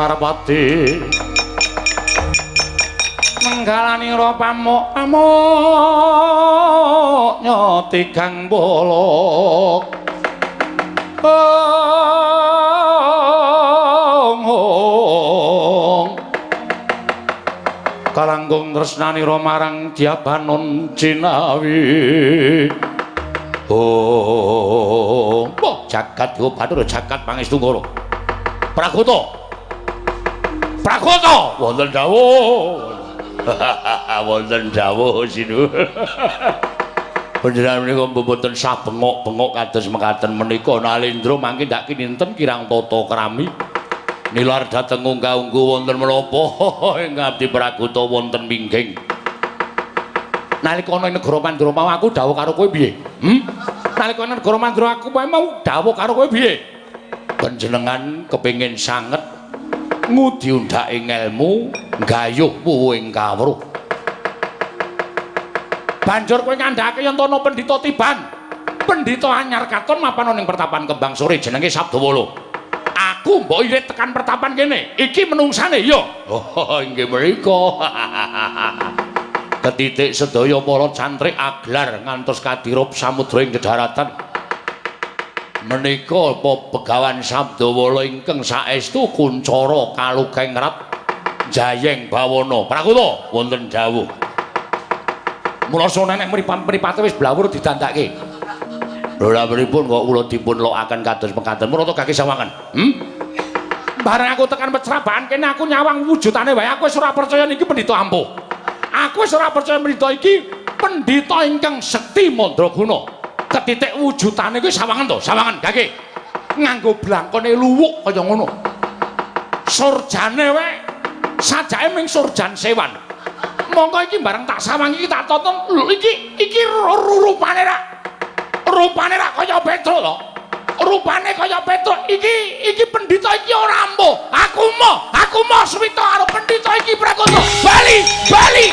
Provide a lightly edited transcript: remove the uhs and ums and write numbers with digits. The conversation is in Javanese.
Narpati. Menggalanira pamuk pamuk nyotigang bolok. Ong ong. Kalangkung tresnanira marang Dyabanon Jinawi. Oh, wah jagat yo Bathara jagat pangestu ngoro. Pragoto. Pragoto wonten dawuh. Wonten dawuh sinuwun. Panjenengan menika mboten sah bengok-bengok kados mekaten menika Nalendra mangke ndak kininten kirang tata krami. Nilar dhateng unggah-ungguh wonten menapa ing abdi Pragoto wonten mingging. Nalika ana ing negara Mandura mau aku dawuh karo kowe piye? Nalika ana negara Mandura aku mau dawuh karo kowe piye? Panjenengan kepengin sanget ngudi undhake ngelmu nggayuh wuwing kawruh. Banjur kowe ngandhake yen ana pendhita tiban. Pendhita anyar katon mapan ana ing pertapan Kembang Sore jenenge Sabdawala. Aku mbok irit tekan pertapan kene. Iki menungsane ya. Oh, inggih mriku. Ketitik sedaya para cantrik aglar ngantos kadirup samudra ing dedaratan. Menika apa Begawan Sabdawala ingkang saestu kuncara kalukengrat jayeng bawana. Pragoto wonten dawuh. Mula nenek mripat-mripate wis blawur didandake. Lho lha pripun kok kula dipun lokaken kados mekaten? Mrata kaki sawangan. Bareng aku tekan pecrabakan kene aku nyawang wujudane wae aku wis ora percaya niki pendhita ampuh. Aku wis ora percaya pendhita iki pendhita ingkang sekti mandraguna. Ketitik wujudane kuwi sawangan to, sawangan gage. Nganggo blangkone luwuk kaya ngono. Surjane wae sajake ming surjan sewan. Mongko iki bareng tak sawang iki tak tonton lho iki iki rupane rak. Rupane rak kaya Petruk to. Rupane kaya Petruk iki iki pendhita iki ora ampuh. Aku moh suwita karo pendhita iki Pragoto. Bali, bali.